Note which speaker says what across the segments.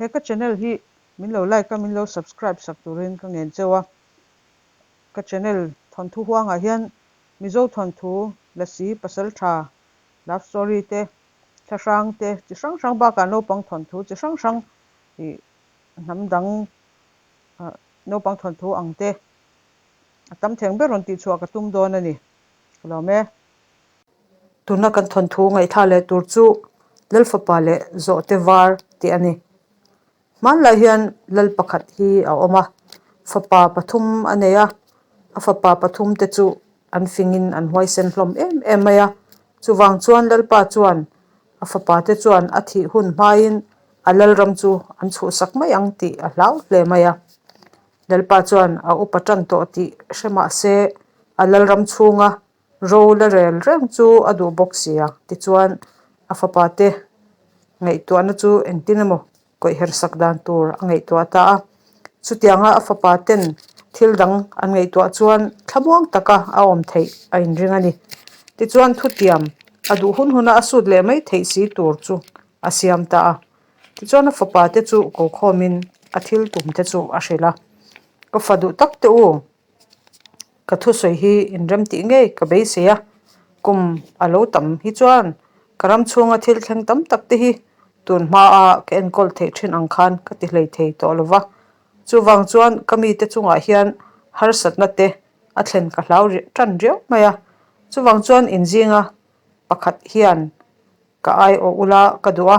Speaker 1: He ka channel hi min lo like a, min lo subscribe sak turin ka ngen cheu a. Ka channel thawnthu huangah hian Mizo thawnthu, Lasi, Pasaltha, Love story te, thlahrang te chi hrang hrang bakah naupang thawnthu chi hrang hrang ih hnam dang naupang thawnthu ang te a tam theng ber rawn tihchhuah ka tum dawn a ni. Ka lawm e. Tuna kan thawnthu ngaihthla leh tur chu Lalfapa leh Zawhte Var tih a ni. Hmanlai hian lal pakhat hi a awm a, fapa pathum a nei a, a fapa pathum te chu an fingin an huaisen hlawm em em mai a. Chuvang chuan Lalpa chuan a fapa te chuan a thih hun hmain a lalram chu an chhuhsak mai ang tih a hlau hle mai a. Lalpa chuan a upa tan tawh tih hre mah se a lalram chhunga Ro la rel reng chu a duh bawk si a, tichuan a fapa te ngaihtuahna chu engtin emaw kawih her sak dan tur a ngaihtuah ta a. Chutianga a fapa ten thil dang an ngaihtuah chuan thlamuang taka a awm theih a inring a ni. Tichuan thutiam a duh hun huna a sut leh mai theih si tur chu a siam ta a. Tichuan a fapa te chu kokhawmin a thil tum te chu a hrilh a, Ka fa duh tak te u, Ka thusawi hi inrem tih ngei ka beisei a, kum a lo tam hi chuan ka ram chhunga thil thleng tam tak te hi tun hmaa ka enkawl theih thin ang khan ka ti hlei thei tawh lo va. Chuvang chuan ka mite chungah hian harsatna te a thlen ka hlau tan riau mai a, chuvang chuan inzinga pakhat hian ka aiawh ula ka duh a,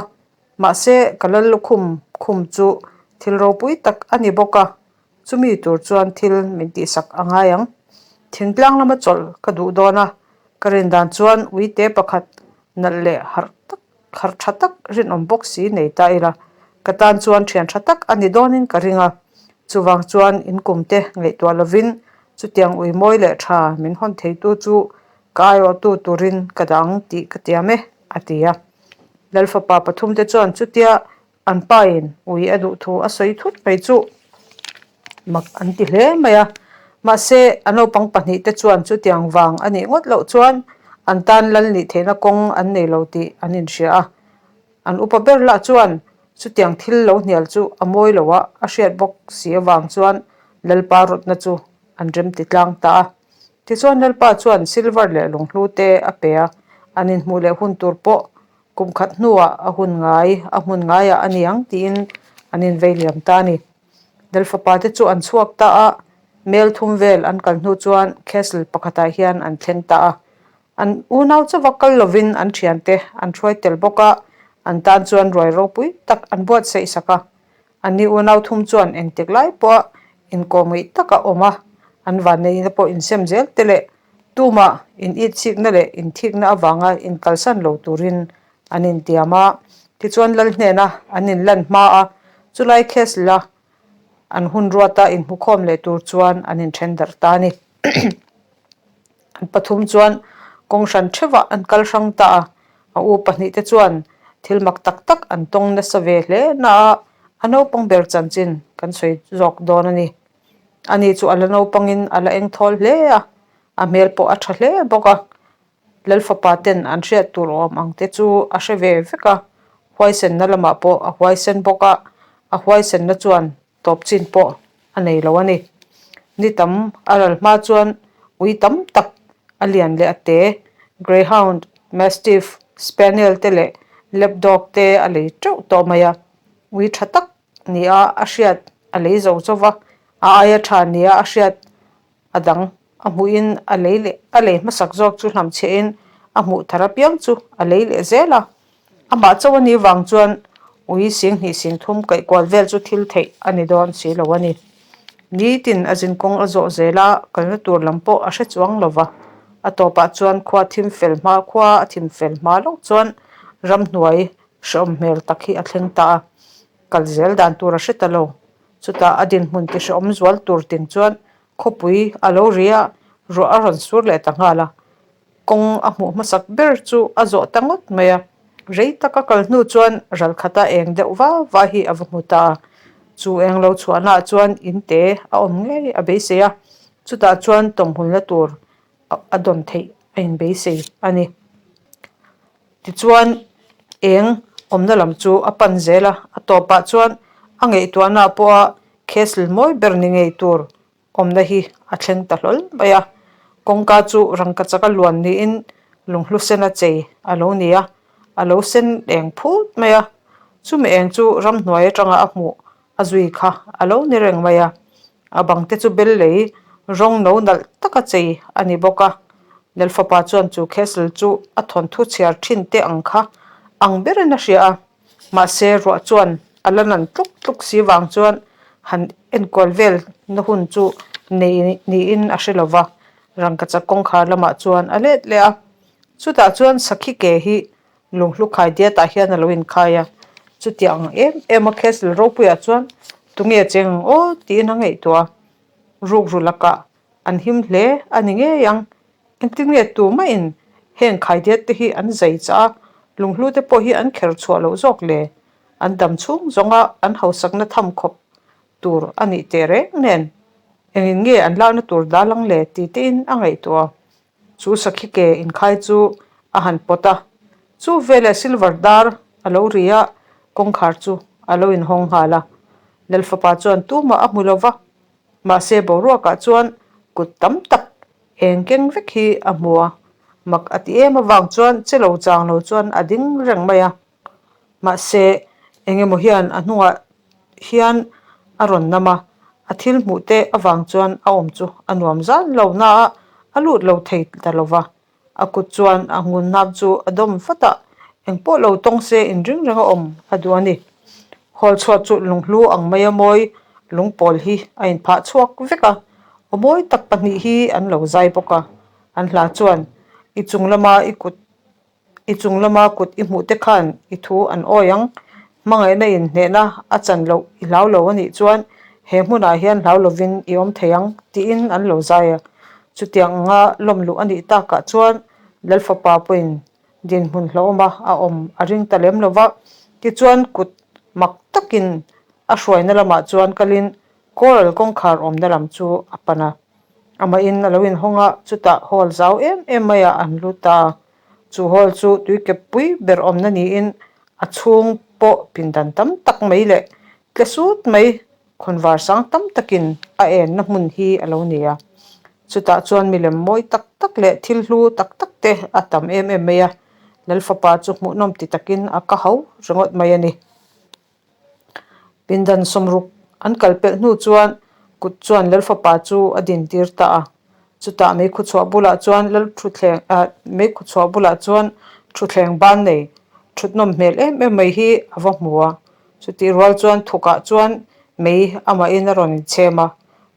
Speaker 1: mahse ka lal lukhum khum chu thil ropui tak a ni bawk a. Chumi tur chuan thil min tihsak a ngai ang. Thingtlang lama chawlh ka duh dawn a, ka rin dan chuan uite pakhat nalh leh harh tak harh tha tak rinawm bawk si nei ta ila, ka tan chuan thian tha tak a ni dawnin ka ring a. Chuvang chuan in kumte ngaihtuah lovin chutiang ui mawi leh tha min hawn theitu chu ka aiawhtu turin ka dah ang tih ka tiam e, a ti a. Lalfapa pathumte chuan chutia An pain ui a duh thu a sawi thut mai chu mak an ti hle mai a, mahse a naupang pahnihte chuan chutiang vang a nih ngawt loh chuan an tan lal nih theihna kawng an nei lo tih an inhria a. An upa ber lah chuan chutiang thil lo hnial chu a mawi lo a, a hriat bawk si avang chuan Lalpa rawtna chu an rem ti tlang ta a. Tichuan Lalpa chuan silver leh lunghlu te a pe a, an inhmuh leh hun tur pawh Kum khat hnuah a hun ngai, a hmun ngaiah a ni ang tiin an invei liam ta a ni. Delfapa te chu an chhuak ta a, mel thum vel an kal hnu chuan castle pakhatah hian an thleng ta a. An unau chauva kal lovin an thiante an hruai tel bawk a, an tan chuan ruai ropui tak an buatsaih sak a. Anni unau thum chuan engtik lai pawha inkawmngeih taka awm a, an vanneihna pawh insem zel te leh Tumah in itchikna leh inthikna avanga inkalsan lo turin an intiam a, tichuan lal hnena an inlan hma a, chulai Castle-a an hun ruata inhmukhawm leh tur chuan an inthen darh ta a ni. An pathum chuan kawng hran theuhah an kal hrang ta a, a u pahnihte chuan thil mak tak tak an tawng nasa ve hle na a, a naupang ber chanchin kan sawi zawk dawn a ni. Ani chu a la naupangin a la eng thawl hle a, a hmel pawh a tha hle bawk a. Lalfapa ten an hriat tur awm ang te chu a hre ve vek a, huaisenna lamah pawh a huaisen bawk a, a huaisenna chuan tawp chin pawh a nei lo a ni. Ni tam a ral hma chuan ui tam tak a lian leh a te, Greyhound, Mastiff, Spaniel te leh Lapdog te a lei teuh tawh mai a, ui tha tak nia a hriat a lei zo zo va, a aia tha nia a hriat a dang a hmuhin a lei leh a lei hmasak zawk chu hlamchhiahin a hmuh thar apiang chu a lei leh zel a. Amah chauh a nih vang chuan ui sing hnih sing thum kaih kual vel chu thil theih a ni dawn si lo a ni. Nitin a zinkawng a zawh zel a, kalna tur lam pawh a hre chuang lo va. A tawpah chuan khua thim fel hma khua a thim fel hma loh chuan ramhnuai Hrehawm hmel tak hi a thleng ta a, kal zel dan tur a hre ta lo. Chutah a dinhmun ti hrehawm zual tur ting chuan khawpui a lo ri a, ruah a rawn sur leh ta nghal a. Kawng a hmuh hmasak ber chu a zawh ta ngawt mai a, rei taka kal hnu chuan ral khata eng deuh va va hi a va hmu ta a. Chu eng lo chhuahnaah chuan in te a awm ngei a beisei a, chutah chuan tawmhulna tur a dawn theih a inbeisei a ni. Tichuan eng awmna lam chu a pan zel a, a tawpah chuan A ngaihtuahna pawha castle mawi ber ni ngei tur awmna hi a thleng ta hlawl mai a. Kawngka chu rangkachak a luan niin lunghlu sena chei a lo ni a, a lo sen eng phut mai a. Chumi eng chu ramhnuai atanga a hmuh a zui kha a lo ni reng mai a. A bang te chu bel lei rawng no nalh taka chei a ni bawk a. Lalfapa chuan chu castle chu a thawnthu chhiar thin te ang kha ang berin a hria a. Mahse, ruah chuan a la nan tluk tluk si vang chuan han enkual vel na hun chu nei niin a hre lo va, rangkachak kawngkhar lamah chuan a let leh a. Chutah chuan sakhi ke hi lunghlu khai diatah hian a lo inkhai a, chutiang ang em em a castle ropuiah chuan tunge cheng ang aw tiin a ngaihtuah a, rukru lakah an him hle a ni ngei ang. Engtin nge tumahin heng khaidiat te hi an zai chah a, lunghlu te pawh hi an kher chhuah loh zawk le? An dam chhung zawnga an hausakna tham khawp tur a nih teh reng nen engin nge an lakna tur dal ang le ti tein a ngaihtuah a. Chu sakhi ke inkhai chu a han pawt a, chu veleh silver dar a lo ri a, kawngkhar chu a lo inhawng nghal a. Lalfapa chuan tumah a hmu lo va, Mahse boruakah chuan kut tam tak eng keng vek hi a hmu a, mak a ti em avang chuan che lo chang lo chuan a ding reng mai a. Mahse eng emaw hian a hnungah hian a rawn nam a, a thil hmuh te avang chuan a awm chu a nuam zan lo na a, a lut lo thei ta lo va. A kut chuan a ngun hnap chu a dawm vat a, engpawh lo tawng se inring reng a awm a duh a ni. Hall chhuat chu lunghlu ang mai a mawi lungpawl hi a inphah chhuak vek a, aw mawi tak pahnih hi an lo zai bawk a, an hla chuan i chung lama i kut i chung lama kut i hmuh te khan i thu an awi ang, hmangaihna inhnehna a chan loh i hlau lo a nih chuan he hmunah hian hlau lovin i awm thei ang tiin an lo zai a. Chutiang anga lawm luh a nih takah chuan Lalfapa pawhin dinhmun hlauhawma a awm a ring ta lem lo va, tichuan kut mak takin a hruaina lamah chuan kalin Coral kawngkhar awmna lam chu a pan a. Amahin a lo inhawng a, chutah hall zau em em maiah an lut ta a. Chu hall chu tuikep pui ber awmna niin a chhung pawh pindan tam tak mai leh tle sut mai Khawnvar sang tam takin a enna hmun hi a lo ni a, chutah chuan milem mawi tak tak leh thil hlu tak tak te a tam em em mai a, Lalfapa chu hmuhnawm ti takin a ka hau ringawt mai a ni. Pindan sawmruk an kal pelh hnu chuan kut chuan Lalfapa chu a dintir ta a, chutah meikhuchhuah bulah chuan Lalthuthleng ah meikhuchhuah bulah chuan thuthleng ban nei thuthnawm hmel em em mai hi a va hmu a. Chutih rual chuan thukah chuan mei amahin a rawn inchhem a,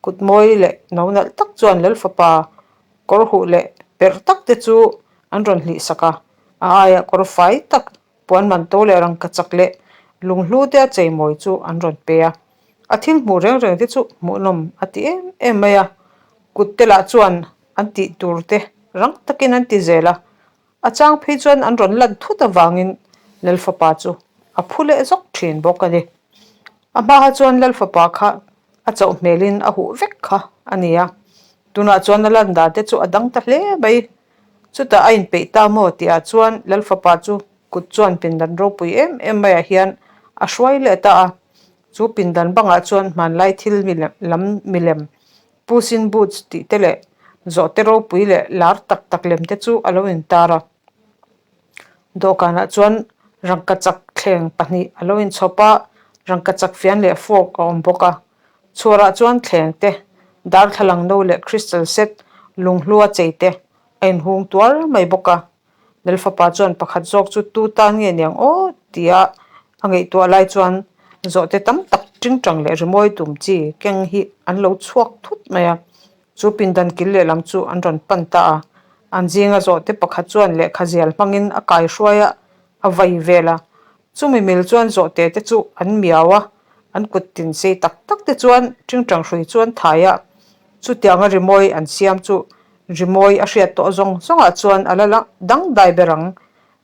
Speaker 1: kut mawi leh no nalh tak chuan Lalfapa kawr huh leh perh tak te chu an rawn hlih sak a, a aiah kawr fai tak puan man to leh rangkachak leh lunghlu te a cheimawi chu an rawn pe a. A thil hmuh reng reng te chu hmuhnawm a ti em em mai a, kut te lah chuan an tih tur te rang takin an ti zel a, A chang phei chuan an rawn lan thut avangin Lalfapa chu a phu leh zawk thin bawk a ni. A hmaha chuan Lalfapa kha a chauh hmelin a huh vek kha a ni a, tunah chuan a lan dan te chu a dang ta hle mai. Chutah a inpeih ta maw tihah chuan Lalfapa chu kut chuan pindan ropui em em maiah hian a hruai leh ta a, chu pindan bangah chuan hmanlai thil lam milem Puss in Boots tih te leh zawhte ropui leh lar tak tak lem te chu a lo intar a. Dawhkanah chuan rangkachak thleng pahnih a lo inchhawp a, rangkachak fian leh fork a awm bawk a. Chhuarah chuan thleng te, darthlalang no leh crystal set lunghlua chei te a inhung tuar mai bawk a. Lalfapa chuan pakhat zawk chu tu tan nge niang aw tia a ngaihtuah lai chuan zawhte tam tak tingtang leh rimawi tum chi keng hi an lo chhuak thut mai a. Chu pindan kil lehlam chu an rawn pan ta a. An zinga zawhte pakhat chuan lehkha zial hmangin a kaihruai a, a vai vel a. Chumi mil chuan zawhte te chu an miau a, an kut tin sei tak tak te chuan tingtang hrui chu an thai a. Chutianga rimawi an siam chu Rimawi a hriat tawh zawng zawngah chuan a la dangdai ber ang.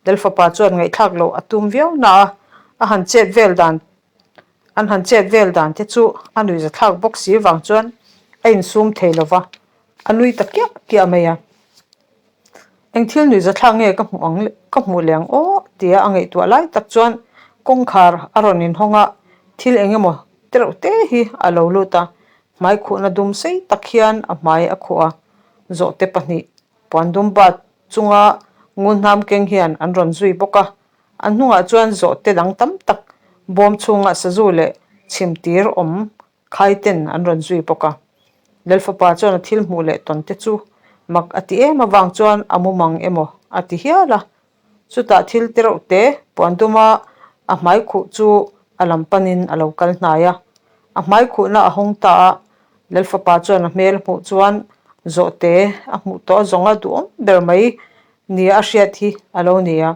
Speaker 1: Lalfapa chuan ngaihthlak loh a tum viau na a, a han chet vel dan an han chet vel dan te chu a nuihza thlak bawk si vang chuan a insum thei lo va, a nui ta kiah kiah mai a. Eng thil nuihza thlak nge ka hmuh ang ka hmuh leh ang aw tia a ngaihtuah lai tak chuan kawngkhar a rawn inhawng a, thil eng emaw. Tereuh te hi a lo lut a, hmai khuhna dum sei tak hian a hmai a khuh a, zawhte pahnih puan dum bat chunga ngunhnam keng hian an rawn zui bawk a, a hnungah chuan zawhte dang tam tak bawm chhunga sazu leh chhimtir awm khai ten an rawn zui bawk a. Lalfapa chuan a thil hmuh leh tawn te chu mak a ti em avang chuan a mumang emaw a ti hial a, Chutah thil te reuh te puan duma a hmai khuh chu a lam panin a lo kal hnai a. A hmai khuhna a hawng ta a, Lalfapa chuan a hmel hmuh chuan zawhte a hmuh tawh zawng a duhawm ber mai nia a hriat hi a lo ni a.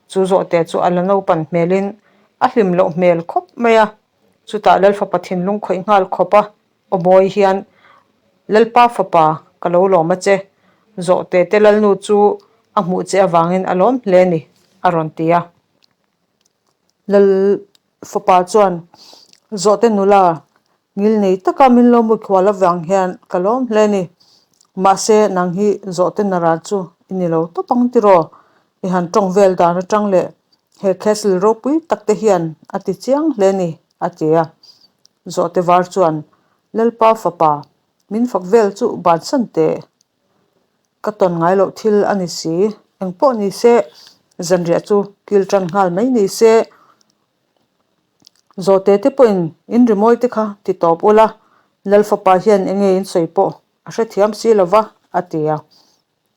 Speaker 1: Chu zawhte chu a la naupan hmelin a hlim loh hmel khawp mai a. Chutah Lalfapa thinlung khawih nghal khawp a, Aw mawi hian, Lalpa fapa, ka lo lawm a che. Zawhte te Lalnu chu a hmuh che avangin a lawm hle a ni, a rawn ti a. Lal fapa chuan, Zawhte nula, ngilnei taka min lo muthual avang hian ka lawm hle a ni. Mahse, nang hi zawhte naran chu i ni lo tawp ang tiraw? I han tawng vel dan atang leh he castle ropui tak te hian a ti chiang hle a ni, a ti a. Zawhte var chuan, Lalpa fapa, min fak vel chu bansan teh. Ka tawn ngai loh thil a ni si. Engpawh ni se, zanriah chu kil tan nghal mai ni se. Zawhte te pawhin in rimawi te kha ti tawp ula, Lal fapa hian enge in sawi pawh a hrethiam si lova, a ti a.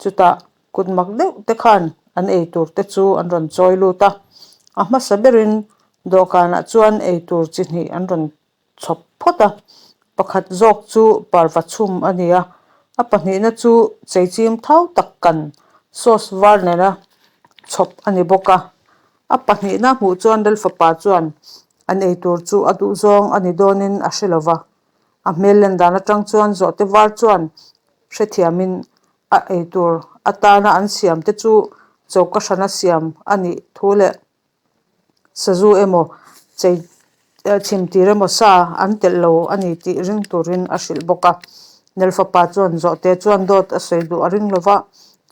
Speaker 1: Chutah kut mak deuh te khan an eitur te chu an rawn chawi lut a, a hmasa berin dawhkanah chuan eitur chi hnih an rawn chhawp phawt a, pakhat zawk chu parva chhum a ni a, a pahnihna chu cheichim thau tak kan sauce var nena chhawp a ni bawk a. A pahnihna hmuh chuan Lalfapa chuan an eitur chu a duhzawng a ni dawnin a hre lo va, a hmel len dan atang chuan zawhte var chuan hrethiamin a eitur atana an siam te chu choka hrana siam a nih thu leh sazu emaw chei chhimtir emaw sa an telh lo a ni tih ring turin a hrilh bawk a. Nelfapa chuan zawhte chuan dawt a sawi duh a ring lo va,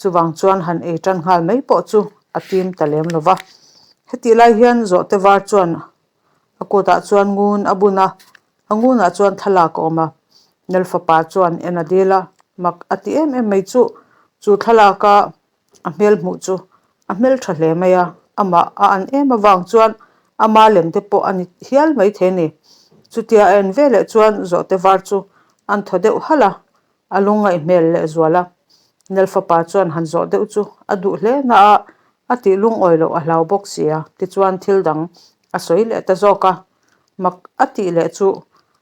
Speaker 1: chuvang chuan han ei tan nghal mai pawh chu a tim ta lem lo va. Hetih lai hian zawhte var chuan a kutah chuan ngun a bun a, A ngunah chuan thlalak a awm a, Nel fapa chuan en a dil a, mak a ti em em mai chu, chu thlalaka a hmel hmuh chu a hmel tha hle mai a, amah a an em avang chuan ama lem te pawh a ni hial mai thei a ni. Chutia a en veleh chuan zawhte var chu an thaw deuh halh a, A lungngaih hmel leh zual a, Nel fapa chuan han zawh deuh chu a duh hle na a, a tih lungawi loh a hlau bawk si a, tichuan thil dang a sawi leh ta zawk a. Mak a tih leh chu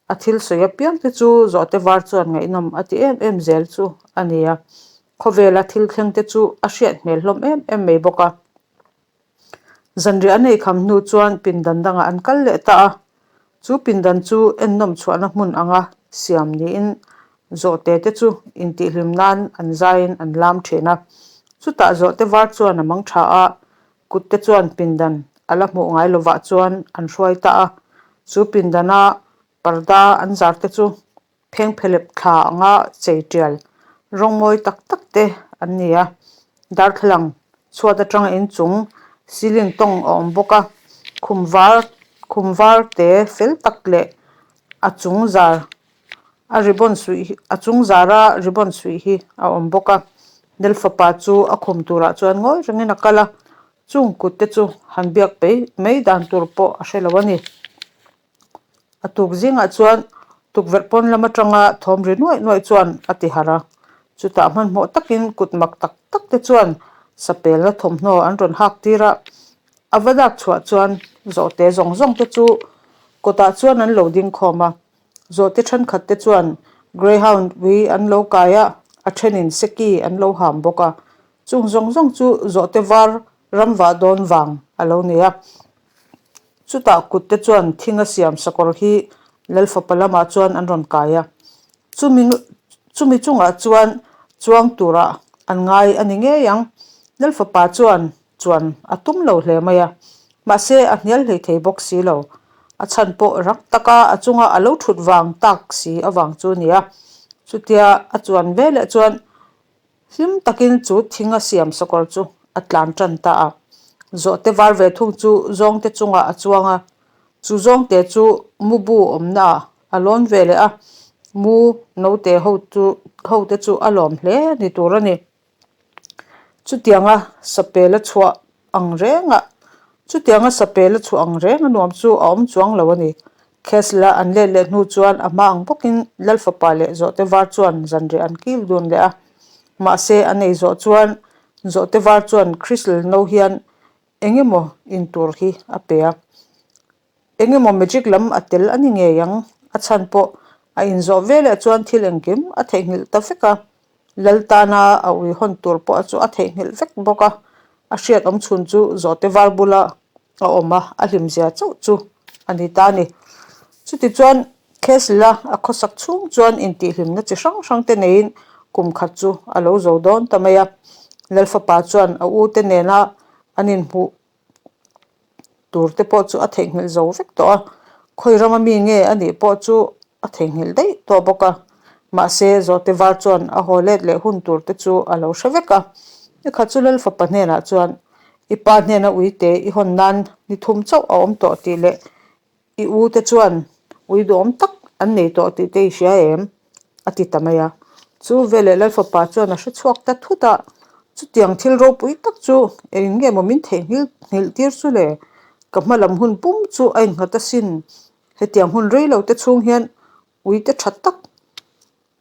Speaker 1: a thil sawi apiang te chu zawhte var chuan ngaihnawm a ti em em zel chu a ni a, khawvela thil thleng te chu a hriat hmel hlawm em em mai bawk a. Zanriah an ei kham hnu chuan pindan dangah an kal leh ta a, chu pindan chu ennawm chhuahna hmun anga siam niin zawhte te chu intihhlim nan an zaiin an lam thin a. Chutah zawhte var chuan a mang tha a, kut te chuan pindan a la hmuh ngai lovah chuan an hruai ta a, chu pindana parda an zar te chu Phengphelep thla anga chei tial rawng mawi tak tak te an ni a, darthlalang chhuat atanga inchung ceiling tawng a awm bawk a, khum var khum var te fel tak leh a chung zar a ribbon suih hi a chung zara ribbon suih hi a awm bawk a, Nelfapa chu a khum turah chuan ngawi rengin a kal a, chung kut te chu han biak mai dan tur pawh a hre lo a ni. A tuk zingah chuan tukverh pawn lam atanga thawm ri nuaih nuaih chuan a ti harh a, chutah hmanhmawh takin kut mak tak tak te chuan sapelna thawmhnaw an rawn hak tir a, a va dak chhuah chuan zawhte zawng zawng te chu kawtah chuan an lo ding khawm a, zawhte thenkhat te chuan greyhound ui an lo kai a, a thenin seki an lo ham bawk a, chung zawng zawng chu zawhte var ram vah dawn vang a lo ni a. Chutah kut te chuan thing a siam sakawr hi Lalfapa lamah chuan an rawn kai a, chumi chumi chungah chuan chuang turah an ngai a ni ngei ang. Lalfapa chuan chuan a tum lo hle mai a, mahse a hnial hlei thei bawk si lo. A chhan pawh rak taka a chunga a lo thut vang tak si avang chu a ni a. Chutia a chuan veleh chuan Hlim takin chu thing a siam sakawr chu a tlan tan ta a. Zawhte var ve thung chu zawngte chungah a chuang a. Chu zawngte chu mu bu awmna ah a lawn ve leh a, mu note ho chu ho te chu a lawm hle ni tur a ni. Chutianga sapel a chhuah ang rengah chutianga sapel a chhuah ang reng a nuam chu a awm chuang lo a ni. Castle-a an let leh hnu chuan a hma ang bawkin Lal fapa leh Zawhte var chuan zanriah an kil dun leh a. Mahse an ei zawh chuan Zawhte var chuan Crystal no hian eng emaw in tur hi a pe a. Eng emaw magic lam a tel a ni ngei ang, a chhan pawh a inzawh veleh chuan thil engkim a theihnghilh ta vek a, Lal tana a ui hawn tur pawh chu a theihnghilh vek bawk a, a hriat awm chhun chu zawhte var bula a awm a, a hlimzia chauh chu a ni ta a ni. Chutichuan Castle-a a khawsak chhung chuan intihhlimna chi hrang hrang te neiin kum khat chu a lo zo dawn ta mai a, Lal fapa chuan a ute nena an inhmuh tur te pawh chu a theihnghilh zo vek tawh a, khawi rama mi nge a nih pawh chu a theihnghilh daih tawh bawk a, mahse zawhte var chuan a haw let leh hun tur te chu a lo hre vek a, nikhat chu Lal fapa hnenah chuan i pa hnena uite i hawn nan ni thum chauh a awm tawh tih leh I u te chuan ui duhawm tak an nei tawh tih te i hria em? a ti ta mai a. Chu veleh Lal fapa chuan a hre chhuak ta thut a, chutiang thil ropui tak chu eng nge maw min theihnghilh nghilh tir chu le? Ka hma lam hun pum chu a innghat asin. Hetiang hun rei lo te chhung hian ui te tha tak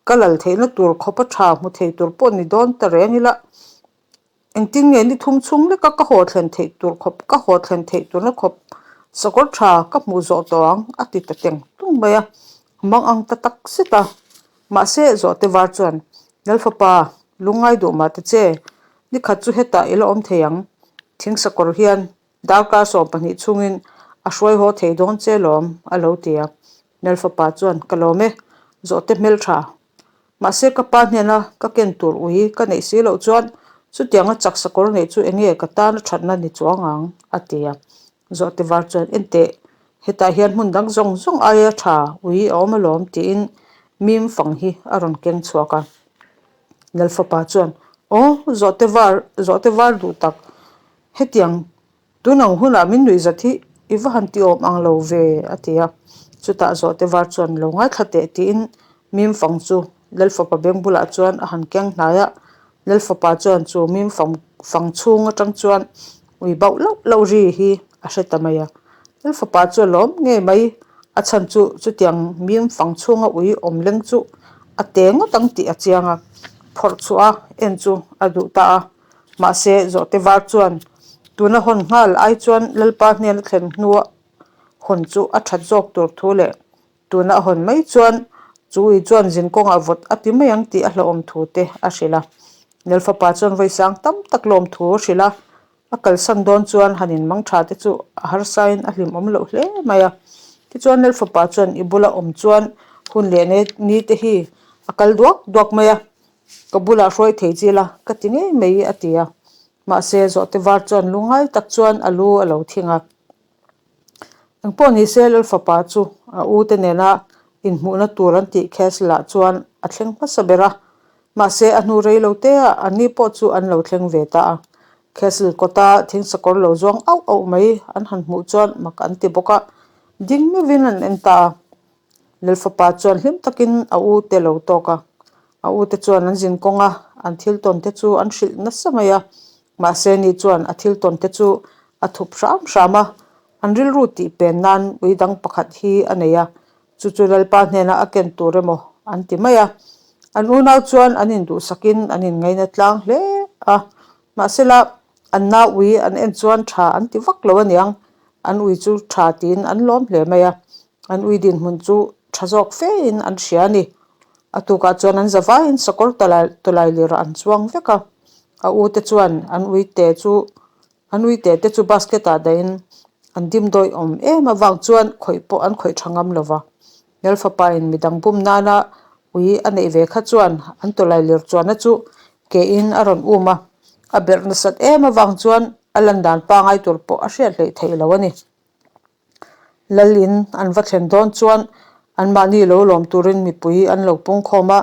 Speaker 1: ka lal theihna tur khawpa tha hmu thei tur pawh ni dawn ta reng ila. Engtin nge ni thum chhung leka ka haw thlen theih tur khawp, ka haw thlen theih turna khawp sakawr tha ka hmuh zawh tawh ang a ti ta teng tung mai a, mang ang ta tak zet a. Mahse, Zawhte var chuan, Lal fapa, lungngai duh mah ta che, ni khat chu hetah i la awm thei ang, thing sakawr hian darkar 12 chhungin a hruai haw thei dawn che lawm, a lo ti a. Lal fapa chuan, Ka lawm e, Zawhte hmeltha, Mahse ka pa hnena ka ken tur ui ka neih si loh chuan chutianga chak sakawr neih chu enge ka tana thatna ni chuang ang a ti a. Zawhte var chuan enteh hetah hian hmun dang zawng zawng aia tha ui a awm alawm tiin mim fang hi a rawn keng chhuak a. Lal fapa chuan aw zawhte var zawhte var duh tak hetiang Tun ang hunah min nuih zat hi i va han ti awm ang lo ve, a ti a. Chutah Zawhte var chuan lo ngaithla teh tiin mim fang chu Lal fapa beng bulah chuan a han keng hnai a. Lal fapa chuan chu mim fang fang chhung atang chuan ui bauh lauh lauh ri hi a hre ta mai a. Lal fapa chu a lawm ngei mai, a chhan chu chutiang mim fang chhunga ui awm leng chu a te ngawt ang tih a chiang a, phawrh chhuah a en chu a duh ta a. Mahse, Zawhte var chuan tuna hawn nghal ai chuan Lalpa hnena thlen hnua hawn chu a that zawk tur thu leh tuna a hawn mai chuan chu ui chuan zin kawngah vawt a ti mai ang tih a hlauhawm thu te a hrilh a. Lal fapa chuan vawisang tam tak lawm thu a hrilh a, a kalsan dawn chuan han inmang tha te chu a harsain a hlimawm loh hle mai a. Tichuan Lal fapa chuan i bula awm chuan hun leh ni te hi a kal duak duak mai a, Ka bulah hruai thei chi la, ka ti ngei mai a ti a. Mahse, Zawhte var chuan lungngai tak chuan a lu a lo thing a. Engpawh ni se, Lal fapa chu a u te nena inhmuhna tur an tih Castle-ah chuan a thleng hmasa ber a. Mahse, a hnu rei lo te ah anni pawh chu an lo thleng ve ta a. Castle kawta thingsakawr lo zuang auh auh mai an han hmuh chuan mak an ti bawk a, ding meuhin an en ta a. Lal fapa chuan hlim takin a u te lo tawk a, a u te chuan an zin kawng a, an thil tawn te chu an hrilh nasa mai a, mahse ni chuan a thil tawn te chu a thup hram hram a, an rilru tih pen nan ui dang pakhat hi a nei a, chu chu Lalpa hnena a ken tur emaw an ti mai a, an unau chuan an induhsakin an inngaina tlang hle a, mahsela an nau ui an en chuan tha an ti vak lo aniang, an ui chu tha tiin an lawm hle mai a. An ui dinhmun chu tha zawk fe in an hria a ni. A tukah chuan an zavaiin sakawr tawlai lirah an chuang vek a. A u te chuan an ui te chu an ui te te chu basket ah dahin an dimdawi awm em avang chuan khawih pawh an khawih tha ngam lo va. Lal fapa in midang bum nana ui a neih ve kha chuan an tawlai lir chuanna chu ke in a rawn um a. A berh nasat em avang chuan a lan dan pangai tur pawh a hriat hleih theih lo a ni. Lalin an va thlen dawn chuan anmahni lo lawm turin mipui an lo pung khawm a,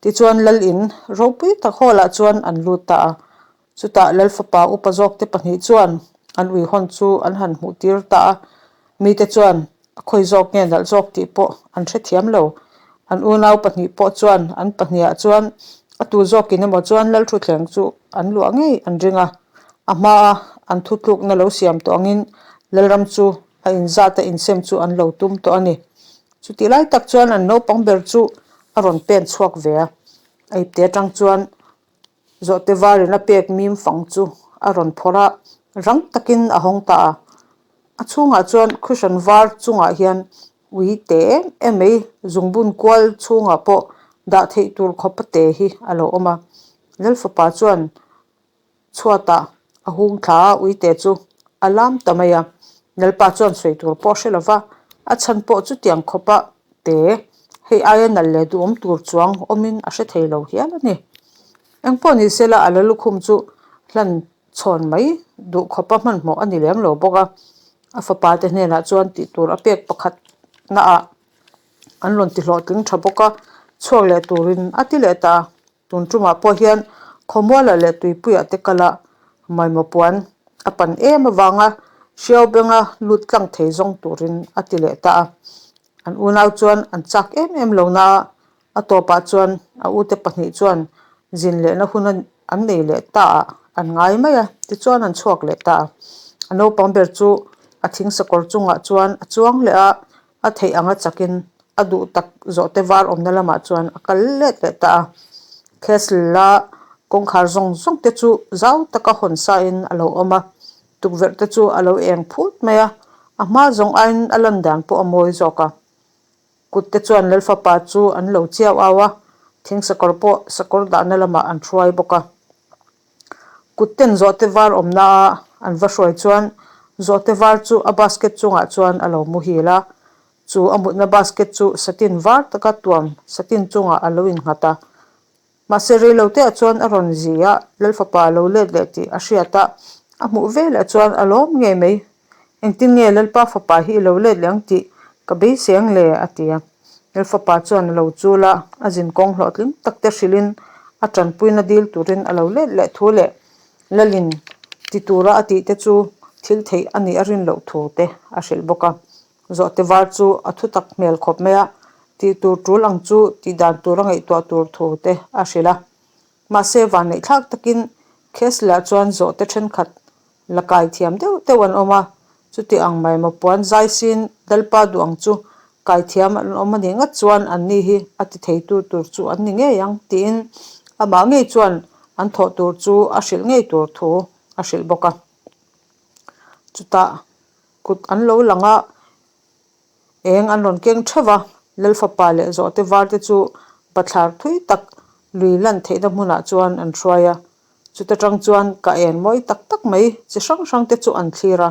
Speaker 1: tichuan Lalin ropui tak hall ah chuan an lut ta a. Chutah Lal fapa upa zawkte pahnih chuan an uihawn chu an han hmuh tir ta a, mite chuan A khawi zawk nge nalh zawk tih pawh an hrethiam lo. An unau pahnih pawh chuan an pahniha chuan a tu zawkin emaw chuan Lalthuthleng chu an luah ngei an ring a. A hmaa an thutlukna lo siam tawh angin Lalram chu a inzat a insem chu an lo tum tawh a ni. Chutih lai tak chuan an naupang ber chu a rawn pen chhuak ve a. A ipte atang chuan Zawhte varin a pek mim fang chu a rawn phawrh a, rang takin a hawng ta a. A chhungah chuan cushion var chungah hian ui te em em mai zungbun kual chhungah pawh dah theih tur khawpa te hi a lo awm a. Lalfapa chuan chhuatah a hung thla a, uite chu a lam ta mai a. Lalpa chuan sawi tur pawh a hre lo va, a chhan pawh chutiang khawpa te hei aia nalh leh duhawm tur chuang awmin a hre thei lo hial a ni. Engpawh ni sela a la lukhum chu hlan chhawn mai duh khawpa hmanhmawh a ni lem lo bawk a, a fapa te hnenah chuan tih tur a pek pakhat naah an rawn ti hlawhtling tha bawk a, chhuak leh turin a ti leh ta a. Tun tumah pawh hian khawmualah leh tuipuiah te kala maimaw puan a pan em avanga hriau benga lut tlang thei zawng turin a ti leh ta a. An unau chuan an chak em em lo na a, a tawpah chuan a ute pahnih chuan zin lehna hun an nei leh ta a, an ngai mai a, tichuan an chhuak leh ta a. A naupang ber chu a thing sakawr chungah chuan a chuang leh a, a theih anga chakin a duh tak zawhte var awmna lamah chuan a kal let leh ta a. Castle a kawngkhar zawng zawng te chu zau taka hawn sain a lo awm a, tukverh te chu a lo eng phut mai a, a hma zawng aiin a lan dan pawh a mawi zawk a. Kut te chuan Lalfapa chu an lo chiau au a, thing sakawr pawh sakawr dahna lamah an hruai bawk a. Kut ten zawhte var awmna a an va hruai chuan zawhte var chu a basket chungah chuan a lo muhil a, chu a mutna basket chu satin var taka tuam satin chungah a lo innghat a. Mahse reiloteah chuan a rawn zi a, Lalfapa a lo let leh tih a hriat a, a hmuh velah chuan a lawm ngei mai. Engtin nge Lalpa fapa hi i lo let leh ang tih ka beisei ang le? a ti a. Lalfapa chuan a lo chul a, a zinkawng hlawhtling tak te hrilhin a tanpuina dil turin a lo let leh thu leh Lalin ti tura a tih te chu thil theih a nih a rin loh thu te a hrilh bawk a. Zawhte var chu a thu tak hmel khawp mai a, tih tur tul ang chu tih dan tur a ngaihtuah tur thu te a hrilh a. Mahse vanneihthlak takin Kessler chuan zawhte thenkhat la kai thiam deuh deuh an awm a, chuti ang mai maw puan zai sin Lalpa duh ang chu kai thiam an awm a nih ngat chuan anni hi a ti theitu tur chu an ni ngei ang tiin amah ngei chuan an thawh tur chu a hrilh ngei tur thu a hrilh bawk a. Chutah kut an lo lang a, Eng an rawn keng theuh va, Lalfapa leh Zawhte varte chu bathlar thui tak lui lan theihna hmunah chuan an hruai a. Chuta tang chuan ka en mawi tak tak mai chi hrang hrang te chu an thlir a.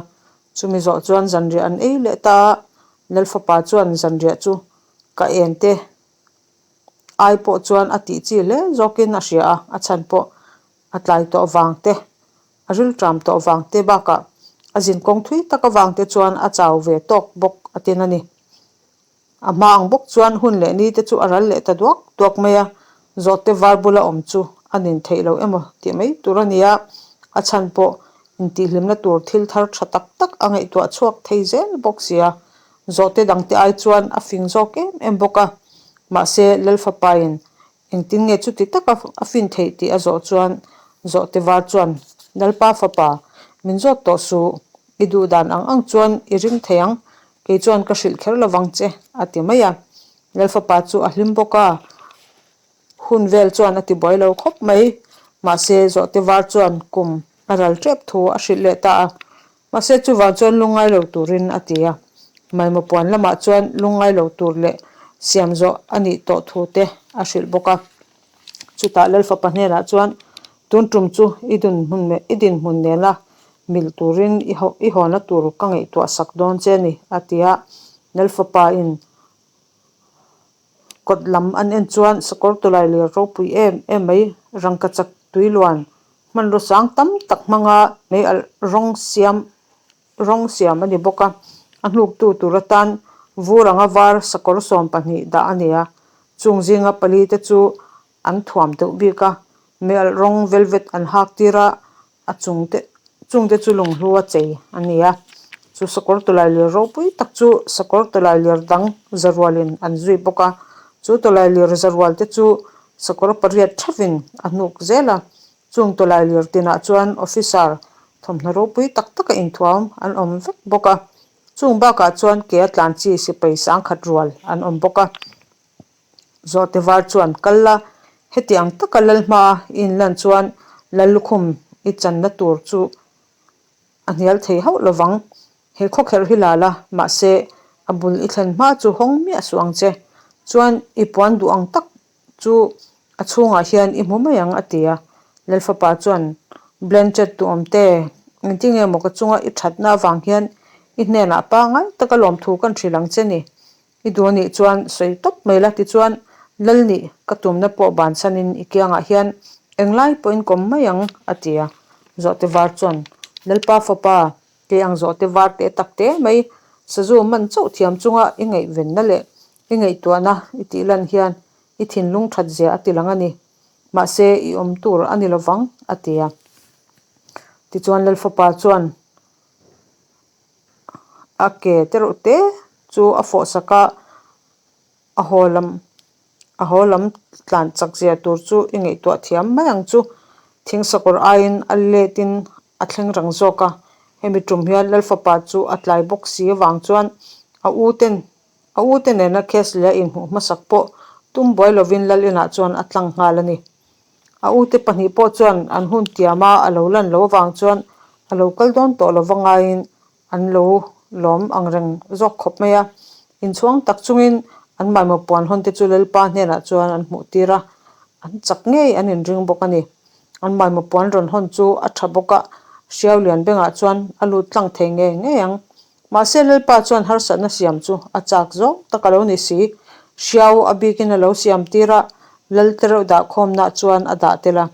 Speaker 1: Chumi zawh chuan zanriah an ei leh ta a, Lalfapa chuan zanriah chu ka en te ai pawh chuan a tih chi hle zawkin a hria a, a chhan pawh a tlai tawh vang te A rilṭam tawh vang te bakah a zinkawng thui tak avang te chuan a chau ve tawk bawk a tin a ni. A hma ang bawk chuan hun leh ni te chu a ral leh ta duak duak mai a, zawhte var bula awm chu a nin theih lo emaw tih mai tur a ni a, a chhan pawh intihhlimna tur thil thar tha tak tak a ngaihtuah chhuak thei zel bawk si a, zawhte dangte ai chuan a fing zawk em em bawk a, mahse Lalfapain Engtin nge chuti taka a fin theih tih a zawh chuan Zawhte var chuan, Lalpa fapa, min zawt tawh suh, i duh dan ang ang chuan i ring thei ang, kei chuan ka hrilh kher lovang che, a ti mai a. Lalfapa chu a hlim bawk a, hun vel chuan a ti buai lo khawp mai. Mahse, Zawhte var chuan kum a ral tep thu a hrilh leh ta a. Mahse chuvang chuan lungngai lo turin a ti a, Malmaw puan lamah chuan lungngai lo tur leh siam zawh a nih tawh thu te a hrilh bawk a. Chutah Lalfapa hnenah chuan tun tum chu i dinhmun i dinhmun nena mil turin i i hawna tur ka ngaihtuah sak dawn che a ni a ti a. Lalfapa in kawt lam an en chuan sakawr tawlai ler ropui em em mai rangkachak tuiluan Hmanraw sang tam tak hmanga mei alh rawng siam rawng siam a ni bawk a, a hnuktu tur atan vur anga var sakawr 12 dah a ni a, chung zinga pali te chu an thuam deuh bik a, mei alh rawng velvet an hak tir a, a chung te chung te chu lunghlu a chei a ni a. Chu sakawr tawlailir ropui tak chu sakawr tawlailir dang zarualin an zui bawk a. Chu tawlailir zarual te chu sakawr pariat theuhin a hnuk zel a. Chung tawlailir tinah chuan officer thawmhnaw ropui tak taka inthuam an awm vek bawk a. Chung bakah chuan ke a tlan chi sipai sangkhat rual an awm bawk a. Zawhte var chuan kal la, heti ang taka lal hma i inlan chuan lal lukhum i channa tur chu a hnial thei hauh lovang. He khawkherh hi la la, mahse a bul i thlen hma chu hawng miah suh ang che. Chuan i puan duh ang tak chu a chhungah hian i hmu mai ang a ti a. Lalfapa chuan Blanchett duhawm te, engtinge maw ka chunga i thatna avang hian i hnenah pangngai taka lawmthu kan hrilh ang che ni. I duh anih chuan sawi tawp mai la tichuan Lal nih ka tumna pawh bansanin i kiangah hian englai pawhin kawm mai ang a ti a. Zawhte var chuan Lalpa fapa kei ang zawhte var teh tak te mai sazu man chauh thiam chunga i ngaihvenna leh i ngaihtuahna i tih lan hian i thinlung that zia a ti lang a ni. Mahse i awm tur a ni lovang a ti a. Tichuan Lal fapa chuan A ke te reuh te chu a fawh sak a, a haw lam a haw lam tlan chak zia tur chu i ngaihtuah thiam mai ang chu. Thing sakawr aiin a let in a thleng rang zawk a, hemi tum hian Lalfapa chu a tlai bawk si avang chuan a u ten a u te nena case leh a inhmuh hmasak pawh tum buai lovin Lal inah chuan a tlang nghal a ni. A ute pahnih pawh chuan an hun tiama a lo lan loh avang chuan a lo kal dawn tawh lova ngaiin an lo lawm ang reng zawk khawp mai a. Inchhuang tak chungin an maimaw puan hawn te chu Lalpa hnenah chuan an hmuh tir a, an chak ngei an inring bawk a ni. An maimaw puan rawn hawn chu a tha bawk a, hriau lian bengah chuan a lut tlang thei ngei ngei ang. Mahse Lalpa chuan harsatna siam chu a chak zawng tak a lo ni si. Hriau a bikin a lo siam tir a, Lal te reuh dah khawmna chuan a dah tel a.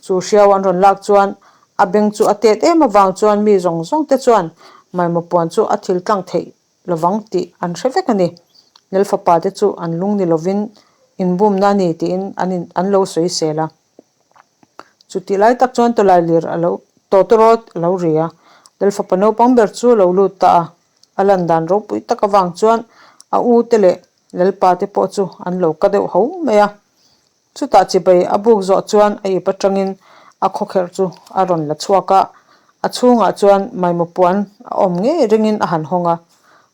Speaker 1: Chu hriau an rawn lak chuan a beng chu a tet em avang chuan mi zawng zawng te chuan maimaw puan chu a thil tlang theih lovang tih an hre vek a ni. Lal fapa te chu an lung ni lovin inbumna a ni tiin an in an lo sawisel a. Chutih lai tak chuan tawlai lir a lo tawtawrawt a lo ri a, Lal fapa naupang ber chu a lo lut ta a. A lan dan ropui tak avang chuan a u te leh Lalpa te pawh chu an lo ka deuh ho mai a. Chutah chibai a buk zawh chuan a ip atangin a khawkherh chu a rawn la chhuak a, a chhungah chuan maimaw puan a awm ngei ringin a han hawng a.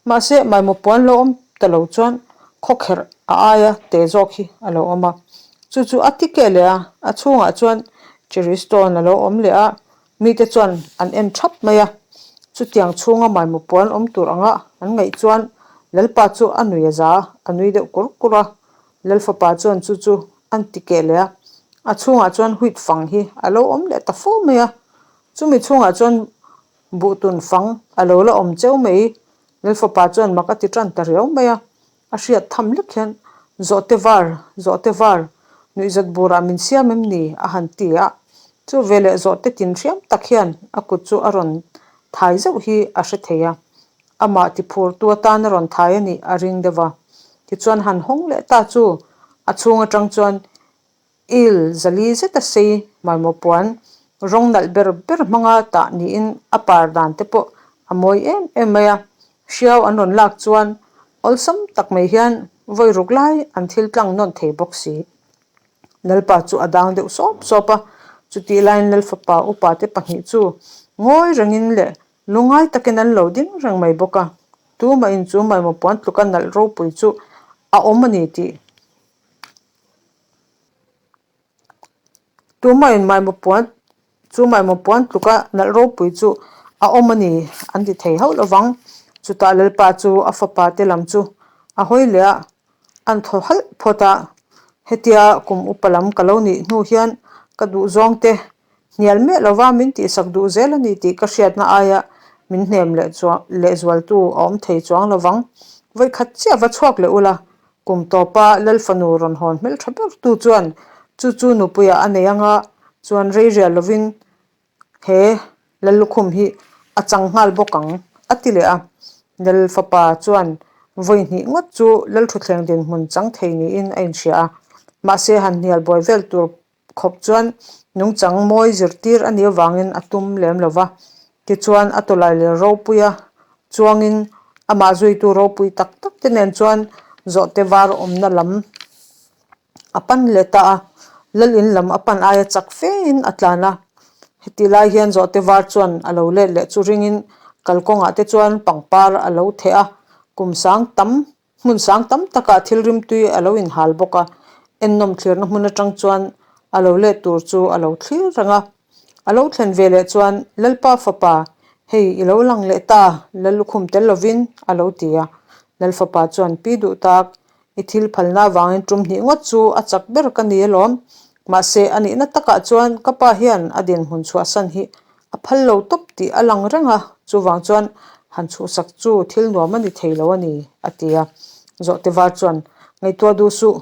Speaker 1: Mahse maimaw puan lo awm ta lo chuan khawkherh a aia te zawk hi a lo awm a. Chu chu a ti keh leh a, a chhungah chuan cherry stone a lo awm leh a, mite chuan an en thap mai a. Chutiang chhunga maimaw puan awm tur anga an ngaih chuan Lalpa chu a nui a za, a nui deuh kur kur a. Lal fapa chuan chu chu an ti keh leh a, a chhungah chuan wheat fang hi a lo awm leh ta fo mai a, chumi chhungah chuan buhtun fang a lo la awm cheu mai. Lal fapa chuan mak a ti tan ta riau mai a, a hriat tham lek hian Zawhte var, zawhte var, nuihzat burah min siam em ni? a han ti a, chu veleh zawhte tin hriam tak hian a kut chu a rawn thai zeuh hi a hre thei a. Amah tiphurtu atan a rawn thai a nih a ring deuh a. Tichuan han hawng leh ta chu a chhung atang chuan il zali zeta sei hmaimaw puan rawng nalh ber ber hmanga tah niin a par dan te pawh a mawi em em mai a. Hriau an rawn lak chuan awlsam tak mai hian vawi ruk lai an thil tlang nawn thei bawk si. Lalpa chu a dang deuh sawp sawp a, chutih laiin Lalfapa upa te pahnih chu ngawi rengin leh Lungngai takin an lo ding reng mai bawk a, tumah in chu maimaw puan tluka nalh ropui chu a awm a ni tih Tumah in maimaw puan chu maimaw puan tluka nalh ropui chu a awm a ni an ti thei hauh lovang. Chutah Lalpa chu a fapa te lam chu a hawi leh a, an thaw halh phawt a, hetia kum upa lam ka lo nih hnu hian ka duhzawng te Hnial miah lova min tihsak duh zel a ni tih ka hriatna aia min hnem leh chuang lehzualtu a awm thei chuang lovang. Vawikhat chiah va chhuak leh ula, kum tawpa Lalfanu rawn hawn hmeltha bertu chuan chu chu nupuiah a nei anga chuan rei rial lovin he Lallukhum hi a chang nghal bawk ang, a ti leh a. Lalfapa chuan vawi hnih ngawt chu Lalthuthleng dinhmun chang thei niin a inhria a, mahse han hnial buai vel tur khawp chuan nungchang mawi zirtir a nih avangin a tum lem lo va. Tichuan a tawlai leh ropuia Chuangin amah zuitu ropui tak tak te nen chuan zawhte var awmna lam a pan leh ta a, lal in lam a pan aia chak fein a tlan a. Heti lai hian zawhte var chuan a lo let leh chu ringin kalkawngah te chuan pangpar a lo theh a, kum sang tam Hmun sang tam takah thil rimtui a lo inhal bawk a, ennawm thlirna hmun atang chuan a lo let tur chu a lo thlir reng a. A lo thlen ve leh chuan, Lalpa fapa, hei i lo lang leh ta, Lal lukhum tel lovin, a lo ti a. Lal fapa chuan, Pi duh tak, i thil phalna avangin tum hnih ngawt chu a chak ber ka ni alawm. Mahse, a nihna takah chuan ka pa hian a dinhmun chhuahsan hi A phal lo tawp tih a lang reng a, chuvang chuan han chhuhsak chu thil nuam a ni thei lo a ni, a ti a. Zawhte var chuan, Ngaihtuah duh suh,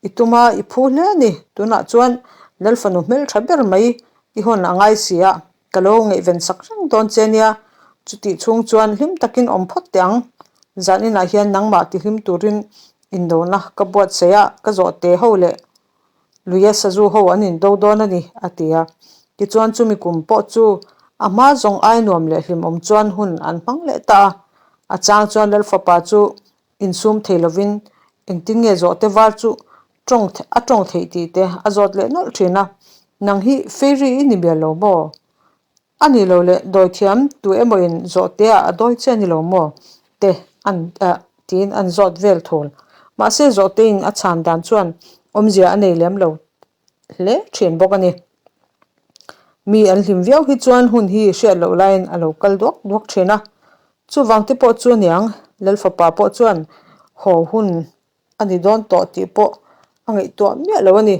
Speaker 1: i tum a, i phu hle a ni, tunah chuan Lal fanu hmeltha ber mai i hawn a ngai si a, ka lo ngaihven sak reng dawn che nia, chutih chhung chuan hlim takin awm phawt teh ang, zan inah hian nangmah tihlim turin indona ka buatsaih a, ka zawhte ho leh Luia sazu ho an indo dawn a ni, a ti a. Tichuan chumi kum pawh chu a hma zawng ai nuam leh hlimawm chuan hun an hmang leh ta a. A chang chuan Lal fapa chu insum thei lovin engtin nge zawhte var chu tawng a tawng theih tih te a zawt leh nawlh thin a. Nang hi fairy i ni mial lo maw? A nih loh leh dawithiam tu emawin zawhte-ah a dawi che a ni lo maw? te an tiin an zawt vel thul. Mahse zawhtein a chhan dan chuan awmzia a nei lem lo hle thin bawk a ni. Mi an hlim viau hi chuan hun hi hriat loh laiin a lo kal duak duak thin a. Chuvang te pawh chu aniang, Lalfapa pawh chuan haw hun a ni dawn tawh tih pawh a ngaihtuah miah lo a ni.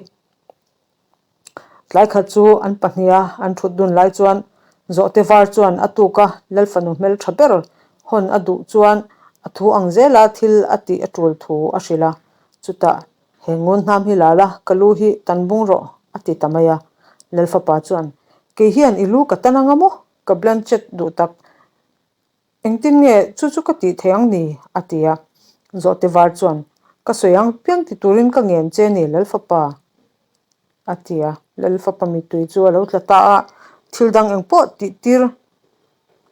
Speaker 1: Tlai khat chu an pahniha an thut dun lai chuan Zawhte var chuan a tuk a, Lal fanu hmeltha ber hawn a duh chuan a thu ang zela thil a tih a tul thu a hrilh a. Chutah, He ngun hnam hi la la, ka lu hi tan bung rawh, a ti ta mai a. Lal fapa chuan, Kei hian i lu ka tan anga maw? Ka Blanchett duh tak. Engtin nge chu chu ka tih theih ang ni? a ti a. Zawhte var chuan, Ka sawi ang piang ti turin ka ngen che ni, Lalfapa, a ti a. Lalfapa mittui chu a lo tla ta a, thil dang engpawh tih tir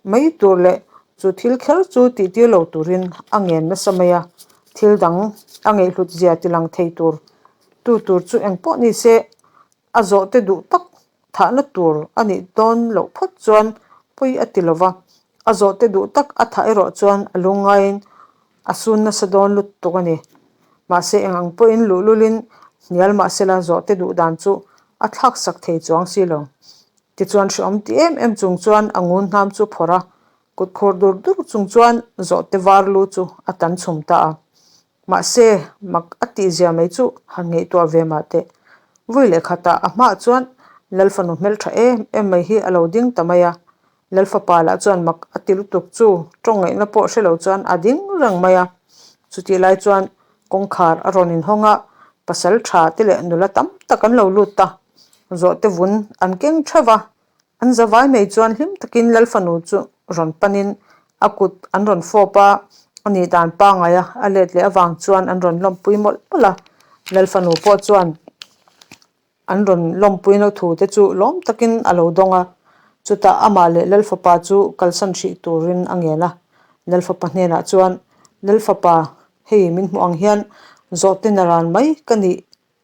Speaker 1: mai tur leh chu thil kher chu tih tir lo turin a ngen nasa mai a. Thil dang a ngaihhlut zia ti lang thei tur tu tur chu engpawh ni se a zawhte duh tak Thahna tur a nih dawn loh phawt chuan pawi a ti lova, a zawhte duh tak a thah erawh chuan a lungngaiin a sun nasa dawn lutuk a ni. Mahse eng ang pawhin luhlulin hnial mahsela zawhte duh dan chu a thlak sak thei chuang si lo. Tichuan hrehawm ti em em chung chuan a ngun hnam chu phawrh a, kut khur dur dur chung chuan zawhte var lu chu a tan chhum ta a. Mahse, mak a tih zia mai chu han ngaihtuah ve mah teh. Vui leh khatah a hmaah chuan Lal fanu hmeltha em em mai hi a lo ding ta mai a. Lal fapa lah chuan mak a ti lutuk chu tawng ngaihna pawh hre lo chuan a ding reng mai a. Chutih lai chuan kawngkhar a rawn inhawng a, pasal tha te leh nula tam tak an lo lut ta. Zawhte vun an keng theuh va, An zavai mai chuan hlim takin Lal fanu chu rawn panin a kut an rawn fawp a, a nih dan pangai a a let leh avang chuan an rawn lawmpui mawlh mawlh a. Lal fanu pawh chuan an rawn lawmpuina thu te chu lawm takin a lo dawng a, chutah amah leh Lal fapa chu kalsan hrih turin a ngen a. Lal fapa hnenah chuan, Lal fapa, hei min hmuh ang hian zawhte naran mai ka nih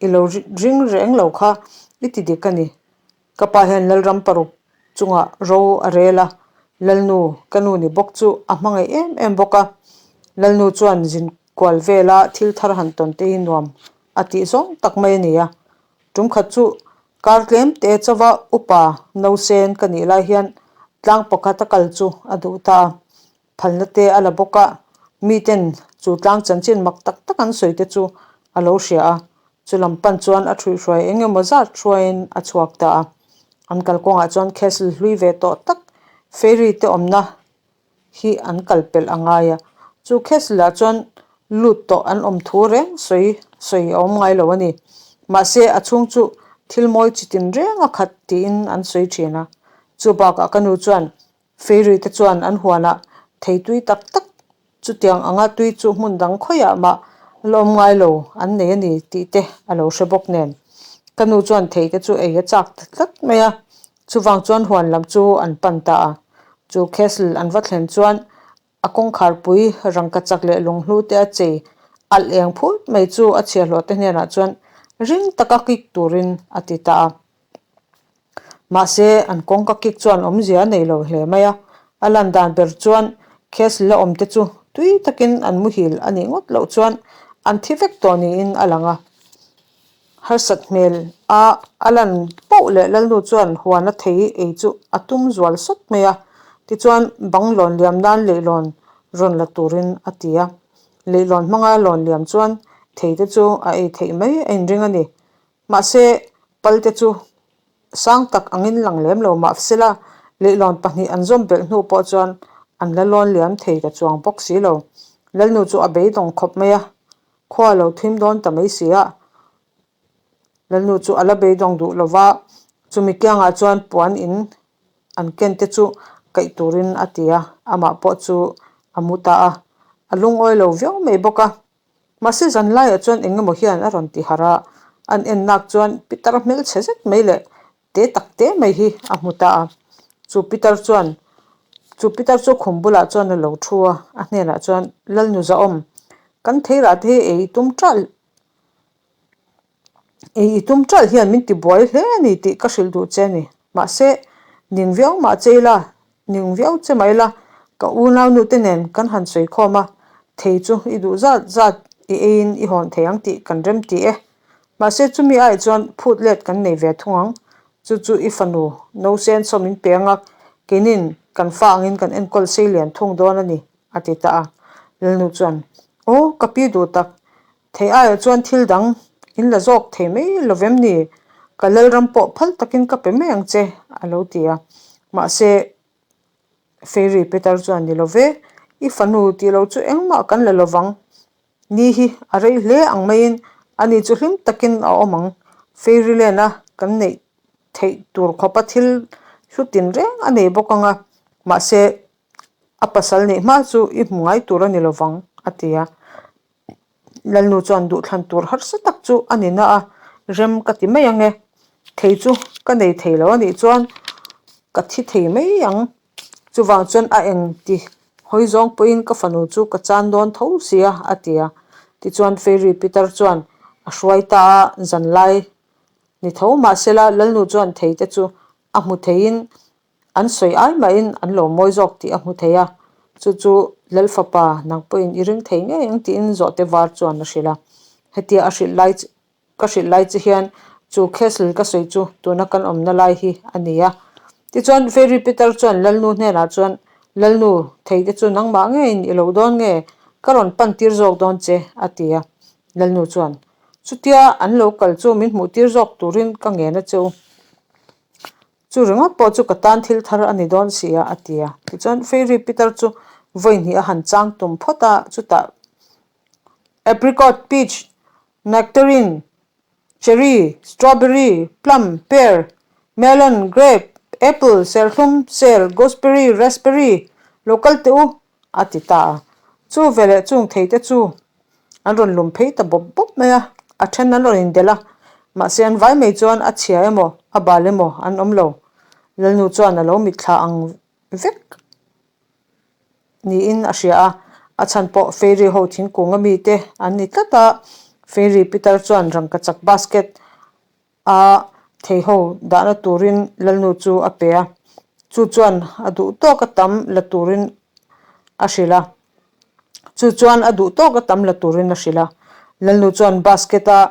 Speaker 1: i lo ring reng lo kha i ti dik a ni. Ka pa hian Lalram paruk chungah ro a rel a, Lalnu, ka nu ni bawk chu a hmangaih em em bawk a. Lalnu chuan zin kual vela thil thar han tawn te hi nuam a tih zawng tak mai a ni a. Tum khat chu kar tlem te chauva upa nausen ka nih lai hian tlang pakhat a kal chu a duh ta a. Phalna te a la bawk a, miten chu tlang chanchin mak tak tak an sawi te chu a lo hria a, chu lam pan chuan a thuihhruai eng emaw zat hruaiin a chhuak ta a. An kalkawngah chuan castle hlui ve tawh tak fairy te awmna hi an kal pelh a ngai a, chu castle ah chuan lut tawh an awm thu reng sawi sawi a awm ngai lo a ni. Mahse a chhung chu thil mawi chitin reng a khat tiin an sawi thin a, chu bakah ka nu chuan Fairy te chuan an huanah thei tui tak tak chutiang anga tui chu hmun dang khawiah mah la awm ngai lo an nei a ni tih te a lo hre bawk nen. Ka nu chuan thei te chu ei a chak ta tlat mai a, chuvang chuan huan lam chu an pan ta a. Chu castle an va thlen chuan. A kawngkharpui rangkachak leh lunghlu te a chei alh eng phut mai chu a chhiahhlawh te hnenah chuan ring taka kik turin a ti ta a. Mahse, an kawngka kik chuan awmzia a nei lo hle mai a, a lan dan ber chuan castle la awm te chu tui takin an muhil a nih ngawt loh chuan an thi vek tawh niin a lang a. Harsat hmel a a lan poh leh Lalnu chuan huan a thei ei chu a tum zual sawt mai a, tichuan bang lawn liam nan leihlawn rawn la turin a ti a. Leihlawn hmanga lawn liam chuan thei te chu a ei theih mai a inring a ni. Mahse, pal te chu sang tak angin lang lem lo mahsela leihlawn pahnih an zawm belh hnu pawh chuan an la lawn liam thei ta chuang bawk si lo. Lalnu chu a beidawng khawp mai a, Khua a lo thim dawn ta mai si a, Lalnu chu a la beidawng duh lo va, chumi kiangah chuan puan in an ken te chu kaih turin a ti a, amah pawh chu a mu ta a, a lungawi lo viau mai bawk a. Mahse zan laiah chuan eng emaw hian a rawn ti harh a, an en nak chuan pitar hmelchhe zet mai leh te tak te mai hi a hmu ta a, chu pitar chuan chu pitar chu khum bulah chuan a lo thu a, a hnenah chuan Lalnu Zahawm kan theirah te hi ei i tum ṭalh ei i tum ṭalh hian min ti buai hle a ni tih ka hrilh duh che a ni, mahse ning viau mah che ila ning viau che mah ila ka unaunu te nen kan han sawi khawm a, thei chu i duh zat zat i eiin i hawn thei ang tih kan remti e. Mahse chumi ai chuan phut let kan nei ve thung ang, chu chu i fanu Nosen saw min pe anga keinin kan fa angin kan enkawl sei lian thung dawn a ni, a ti ta a. Lalnu chuan, Aw, ka pi duh tak, thei aiah chuan thil dang in la zawk thei mai lovem ni? Ka lalram pawh phal takin ka pe mai ang che, a lo ti a. Mahse Fairy Peter chuan, Ni lo ve, i fanu tih lo chu engmah kan la lovang, Ni hi a rei hle ang maiin ani chu hlim takin a awm ang. Fairy Land-a kan neih theih tur khawpa thil hlu tinreng a nei bawk ang a, mahse a pasal neih hma chu i hmu ngai tur a ni lovang, a ti a. Lalnu chuan duhthlan tur harsa tak chu a ni na a, rem ka ti mai ang e. Thei chu ka nei thei lo a nih chuan ka thi thei mai ang. Chuvang chuan a eng ti hawi zawng pawhin ka fanu chu ka chan dawn tho sia a ti a. Tichuan Fairy Peter chuan a hruai ta a, zanlai ni tho mahsela Lalnu chuan thei te chu a hmu theiin an sawi ai mahin an lo mawi zawk tih a hmu thei a. Chu chu Lal fapa nang pawhin i ring thei ngei ang tiin zawhte var chuan a hrilh a. Hetia a hrilh lai Ka hrilh lai che hian chu castle ka sawi chu tuna kan awmna lai hi a ni a. Tichuan Fairy Peter chuan Lalnu hnenah chuan, Lalnu, thei te chu nangmah ngeiin i lo dawn nge? Ka rawn pan tir zawk dawn che, a ti a. Lalnu chuan, Chutia an lo kal chu min hmuh tir zawk turin ka ngen a che u. Chu ringawt pawh chu ka tan thil thar a ni dawn si a, a ti a. Tichuan Fairy Peter chu vawi hnih a han chang tum phawt a, chutah Apricot, peach, nectarine, cherry, strawberry, plum, pear, melon, grape, apple, serthlum, ser, gooseberry, raspberry, lo kal teh u, a ti ta a. Chu veleh chung thei te chu an rawn lum phei ta bawp bawp mai a, a then an rawn indelh a, mahse an vai mai chuan a chhia emaw a bal emaw an awm lo. Lalnu chuan a lo mitthla ang vek niin a hria a, a chhan pawh Fairy ho thingkung ami te an ni tlat a, Fairy pitar chuan rangkachak basket a thei ho dahna turin Lalnu chu a pe a, chu chuan a duh tawk a tam la turin a hrilh a, chu chuan a duh tawk a tam la turin a hrilh a, Lalnu chuan basket a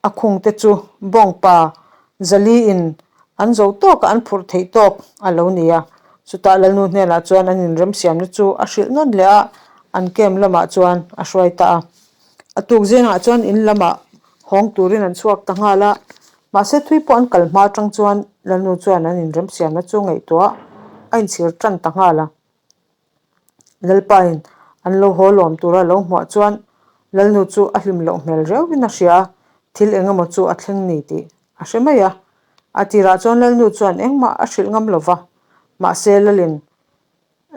Speaker 1: A khungte chu bawngpa Zaliin an zo tawka an phurh theih tawk a lo ni a. Chutah Lalnu hnenah chuan an inremsiamna chu a hrilh nawn leh a, an camp lamah chuan a hruai ta a. A tuk zingah chuan in lamah hawng turin an chhuak ta nghal a. Mahse thui pawh an kal hma atang chuan Lalnu chuan an inremsiamna chu ngaihtuah a inchhir tan ta nghal a. Lalpain an lo haw lawm tura lo hmuah chuan Lalnu chu a hlim loh hmel riauin a hria a, thil eng emaw chu a thleng ni tih a hre mai a. A tirah chuan Lalnu chuan engmah a hrilh ngam lo va, mahse Lalin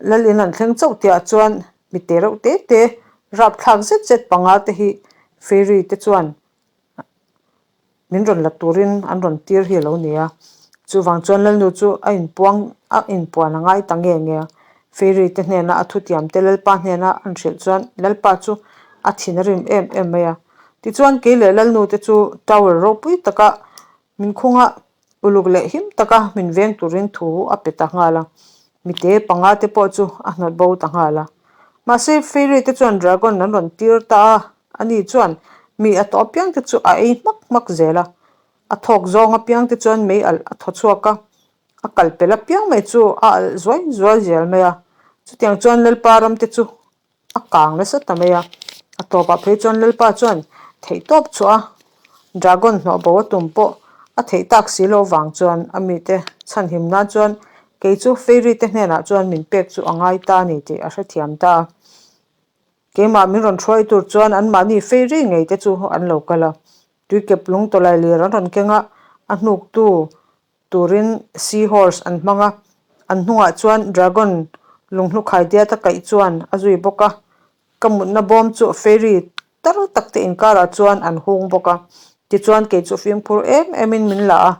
Speaker 1: Lalin an thleng chauh tihah chuan mi te reuh te te rapthlak zet zet panga te hi Fairy te chuan Min rawn la turin an rawn tir hi a lo ni a, chuvang chuan Lalnu chu a inpuang a inpuan a ngai ta nge nge a. Fairy te hnena a thutiam te Lalpa hnena an hrilh chuan Lalpa chu a thin a rim em em mai a. Tichuan kei leh Lalnu te chu tower ropui taka min khung a, uluk leh him taka min veng turin thu a pe ta nghal a. Mite panga te pawh chu a hnawt bo ta nghal a. Mahse Fairy te chuan dragon an rawn tir ta a, ani chuan mi a tawh apiang te chu a ei hmak hmak zel a. A thawk zawng apiang te chuan mei alh a thaw chhuak a, A kal pel apiang mai chu a alh zuai zuai zel mai a, chutiang chuan Lalpa ram te chu a kang nasa ta mai a. A tawpah phei chuan Lalpa chuan theihtawp chhuah a, dragon hnawh bo a tum pawh a theih tak si loh vang chuan a mite chhanhim nan chuan kei chu Fairy te hnenah chuan min pek chu a ngai ta a ni tih a hrethiam ta a. Keimah min rawn hruai tur chuan anmahni Fairy ngei te chu an lo kal a, tuikep lung tawlai lir an rawn keng a, a hnuktu Turin sea horse an hmang a, an hnungah chuan dragon lunghlu khaidiat a kaih chuan a zui bawk a, ka mutna bawm chu fairy tar tak te inkarah chuan an hung bawk a, tichuan kei chu fimkhur em em in min la a,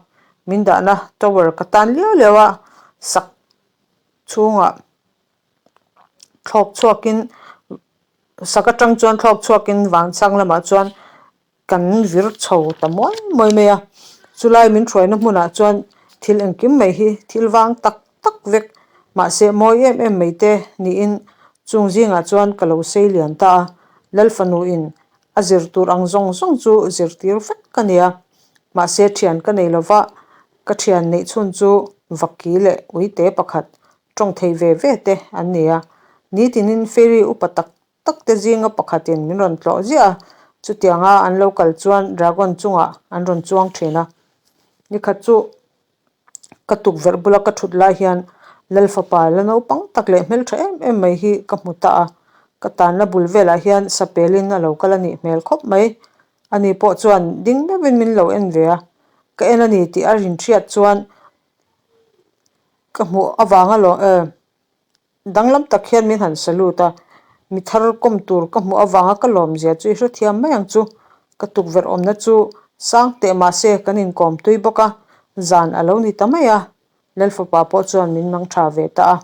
Speaker 1: min dahna tower ka tan liau liau a, sak chhungah thlawk chhuakin sak atang chuan thlawk chhuakin vansang lamah chuan Kan vir chho ta muai muai mai a, chulai min hruaina hmunah chuan thil engkim mai hi thil vang tak tak vek mahse mawi em em mai te niin chung zingah chuan ka lo sei lian ta a, Lalfanu in a zir tur ang zawng zawng chu zirtir vek ka nia, mahse thian ka nei lova ka thian neih chhun chu Vaki leh Uite pakhat tawng thei ve ve te an ni a, nitinin fairy upa tak tak te zinga pakhatin min rawn tlawh ziah a, chutianga an lo kal chuan dragon chungah an rawn chuang thin a. Nikhat chu ka tukverh bula ka thut lai hian Lal fapa la naupang tak leh hmeltha em em mai hi ka hmu ta a, ka tanna bul velah hian sapelin a lo kal a nih hmel khawp mai. Ani pawh chuan ding meuhin min lo en ve a, ka en a ni tih a rinhriat chuan ka hmuh avanga lo e. Danglam tak hian min han salute a, mi thar kawm tur ka hmuh avanga ka lawmzia chu i hrethiam mai ang chu. Ka tukverh awmna chu sang teh mahse kan inkawm tui bawk a, zan a lo ni ta mai a, Lalfapa pawh chuan min mang tha ve ta a.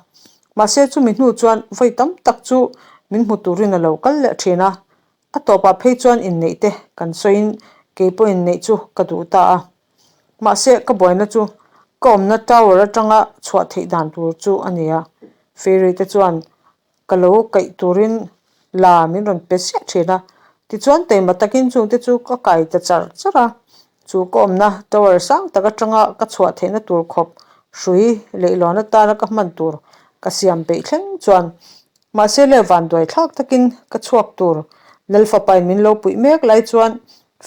Speaker 1: Mahse chumi hnu chuan vawi tam tak chu min hmu turin a lo kal leh thin a, a tawpah phei chuan inneih te kan sawiin keipawh inneih chu ka duh ta a. Mahse, ka buaina chu ka awmna tower atanga chhuah theih dan tur chu a ni a. Fairy te chuan ka lo kaih turin la min rawn pe siah thin a. Tichuan taima takin chungte chu ka kai ta char char a. Chu ka awmna tower sang tak atanga ka chhuah theihna tur khawp hrui leihlawn atana ka hman tur ka siam peih thleng chuan Mahse le vanduai thlak takin ka chhuak tur Lalfapain min lo puih mek lai chuan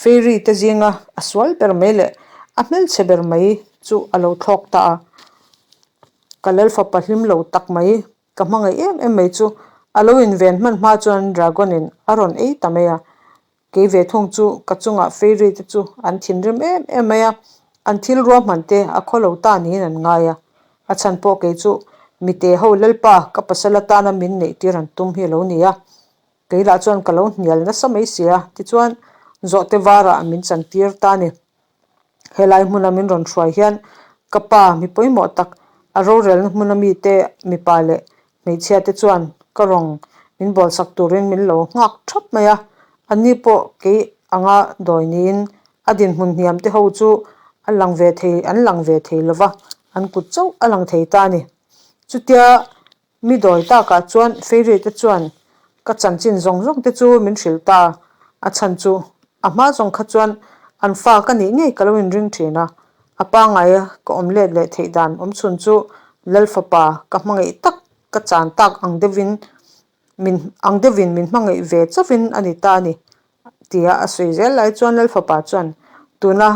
Speaker 1: Fairy te zinga a sual ber mai leh a hmelchhe ber mai chu a lo thlawk ta a. Ka Lalfapa hlim lo tak mai, ka hmangaih em em mai chu a lo inven hman hma chuan Dragon in a rawn ei ta mai a. Kei ve thung chu ka chungah Fairy te chu an thinrim em em mai a, an thil ruahman te a khaw lo ta niin an ngai a. A chhan pawh kei chu mite ho Lalpa ka pasal atana min neih tir an tum hi a lo ni a. Kei lah chuan ka lo hnial nasa mai si a, tichuan zawhte varah min chantir ta a ni. Helai hmuna min rawn hruai hian ka pa mi pawimawh tak a rorelna hmuna mite mipa leh hmeichhia te chuan ka rawng min bawlsak turin min lo nghak thap mai a, anni pawh kei anga dawi niin a dinhmun hniam te ho chu a lang ve thei an lang ve thei lova an kut chauh a lang thei ta a ni. Chutia Mi dawi takah chuan Fairy te chuan ka chanchin zawng zawng te chu min hrilh ta, a chhan chu a hma zawng kha chuan an fa ka nih ngei ka lo inring thin a, a pangaia ka awm let leh theih dan awm chhun chu Lal fapa ka hmangaih tak ka chan tak ang deuhin min ang deuhin min hmangaih ve chauhin a ni ta a ni tia a sawi zel lai chuan Lal fapa chuan tuna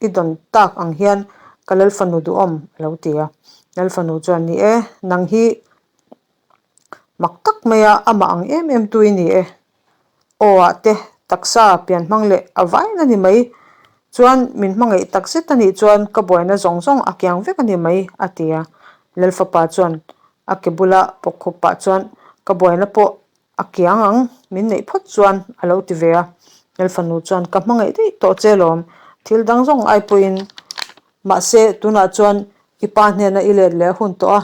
Speaker 1: I dawn tak ang hian ka Lalfanu duhawm a lo ti a. Lalfanu chuan, Ni e, nang hi mak tak maia amah ang em em tu i ni e. Aw ah te taksa pian hmang leh a vain a ni mai. Chuan min hmangaih tak zet a nih chuan ka buaina zawng zawng a kiang vek a ni mai, a ti a. Lalfapa chuan a ke bula pawkkhup pah chuan, Ka buaina pawh A kiang ang, min neih phawt chuan a lo ti ve a. Lalfanu chuan, Ka hmangaih daih tawh che lawm, thil dang zawng ai pawhin. Mahse, tunah chuan i pa hnena i let leh a hun tawh a.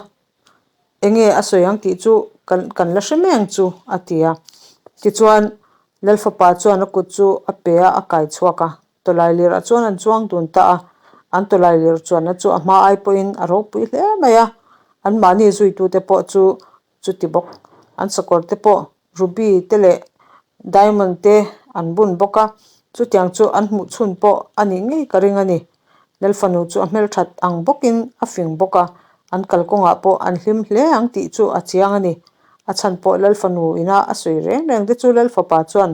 Speaker 1: Enge a sawi ang tih chu kan kan la hre mai ang chu, a ti a. Tichuan, Lalfapa chuan a kut chu a pe a, a kai chhuak a. Tawlailirah chuan an chuang dun ta a. An tawlailir chuanna chu a hma ai pawhin a ropui hle mai a. Anmahni zuitute pawh chu chuti bawk. An sakawr te pawh ruby te leh diamond te an bun bawk a, chutiang chu an hmuh chhun pawh a nih ngei ka ring a ni. Lalfanu chu a hmelthat ang bawkin a fing bawk a, an kalkawngah pawh an hlim hle ang tih chu a chiang a ni. A chhan pawh Lalfanu ina a sawi reng reng te chu Lalfapa chuan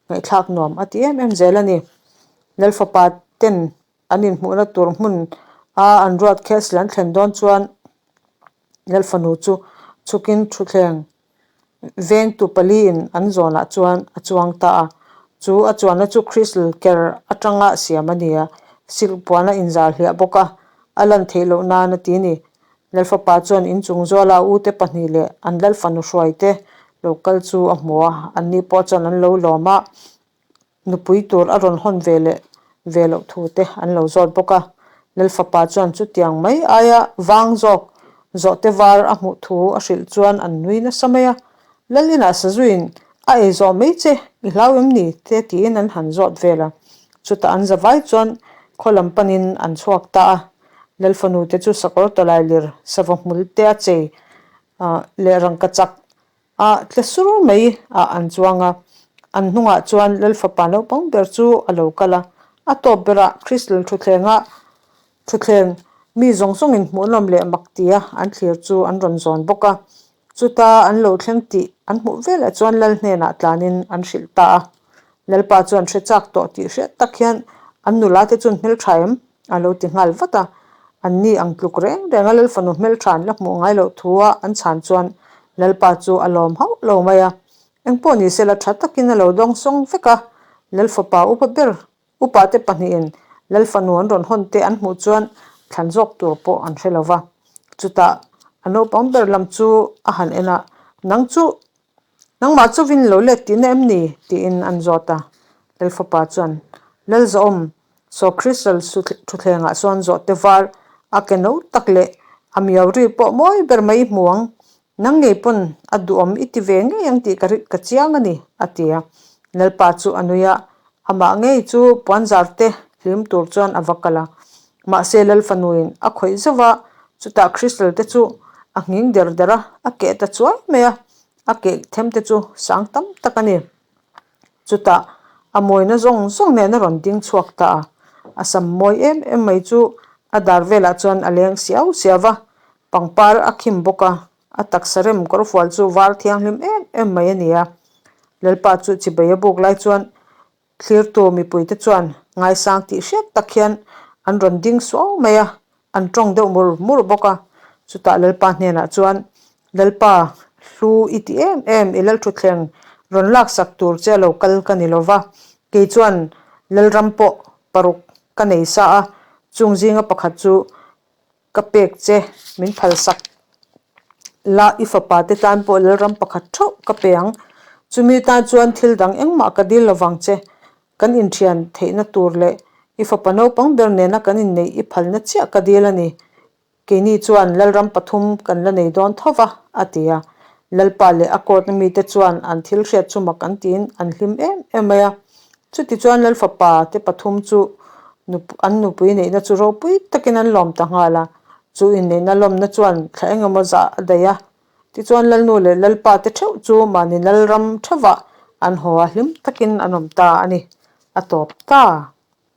Speaker 1: ngaihthlak nuam a ti em em zel a ni. Lalfapa ten an inhmuhna tur hmun a an ruat castle an thlen dawn chuan Lalfanu chu chhukin thutthleng vengtu paliin an zawnah chuan a chuang ta a. Chu a chuanna chu crystal ker atanga siam a ni a, silk puan a inzar hliah bawk a, a lan theih loh nan a ti ni. Lalfapa chuan inchung zuala a ute pahnih leh an Lalfanu hruaite lo kal chu a hmu a, anni pawh chuan an lo lawm a. Nupui tur a rawn hawn ve leh ve loh thu te an lo zawt bawk a. Lalfapa chuan chutiang mai aia vang zawk zawhte var a hmuh thu a hrilh chuan an nui nasa mai a. Lal inah sazuiin a ei zawh mai che i hlau em ni? te tiin an han zawt vel a. Chutah an zavai chuan khaw lam panin an chhuak ta a. Lalfanu te chu sakawr tawlai lir sava hmul te a chei leh rangkachak A tle sur mai ah an chuang a, an hnungah chuan Lalfapa naupang ber chu a lo kal a, a tawp berah Crystal thutthlengah thutthleng mi zawng zawngin hmuhnawm leh mak tia an thlir chu an rawn zawn bawk a, chuta an lo thleng tih an hmuh velah chuan Lal hnenah tlanin an hrilh ta a. Lalpa chuan hre chak tawh tih hriat tak hian an nula te chuan hmeltha em? A lo ti nghal vat a, anni ang tluk reng reng a Lalfanu hmeltha an la hmuh ngai loh thu a an chhan chuan Lalpa chu a lawm hauh lo mai a. Engpawh ni sela tha takin a lo dawng sawng vek a, Lalfapa upa ber upa te pahnihin Lalfanu an rawn hawn te an hmuh chuan thlan zawk tur pawh an hre lo va. Chutah a naupang ber lam chu a han en a, Nang chu Nangmah chuvin lo let tihna em ni? tiin an zawt a. Lalfapa chuan, Lalzawm, saw Crystal thutthlengah sawn zawhte var a ke no tak leh a miau ri pawh mawi ber mai i hmu ang. Nang ngei pawn a duhawm i ti ve ngei ang tih ka ka chiang a ni, a ti a. Lalpa chu a nui a, amah ngei chu puanzar te hlim tur chuan a va kal a. Mahse Lalfanuin a khawih zauh a, chutah Crystal te chu a nghing der der a, a keh ta chuai mai a. A keh them te chu sang tam tak a ni. Chutah a mawina zawng zawng nen a rawn ding chhuak ta a, a sam mawi em em mai chu a dar velah chuan a leng siau siau va, pangpar a khim bawk a, a taksa rem kawrfual chu var thianghlim em em mai a ni a. Lalpa chu chibei a buk lai chuan Thlirtu mipuite chuan ngaisang tih hriat tak hian an rawn ding suau mai a, an tawng deuh mur mur bawk a. Chutah Lalpa hnenah chuan, Lalpa, hlu i ti em em, i Lalthutthleng rawn laksak tur che a lo kal ka ni lo va, kei chuan Lalram pawh paruk ka nei sa a, chung zinga pakhat chu Ka pek che, min phalsak la, i fapa te tan pawh Lalram pakhat theuh ka pe ang. Chumi tan chuan thil dang engmah ka dil lovang che. Kan inthian theihna tur leh i fapa naupang ber nena kan inneih i phalna chiah ka dil a ni. Keini chuan Lalram pathum kan la nei dawn tho va, a ti a. Lalpa leh a court-na mite chuan an thil hriat chu mak an tiin an hlim em em mai a. Chutichuan Lalfapa te pathum chu an nupui neihna chu ropui takin an lawm ta nghal a, chu inneihna lawmna chuan thla eng emaw zah a daih a. Tichuan Lalnu leh Lalpa te theuh chu mahni Lalram theuhah an haw a, hlim takin an awm ta a ni. A tawp ta.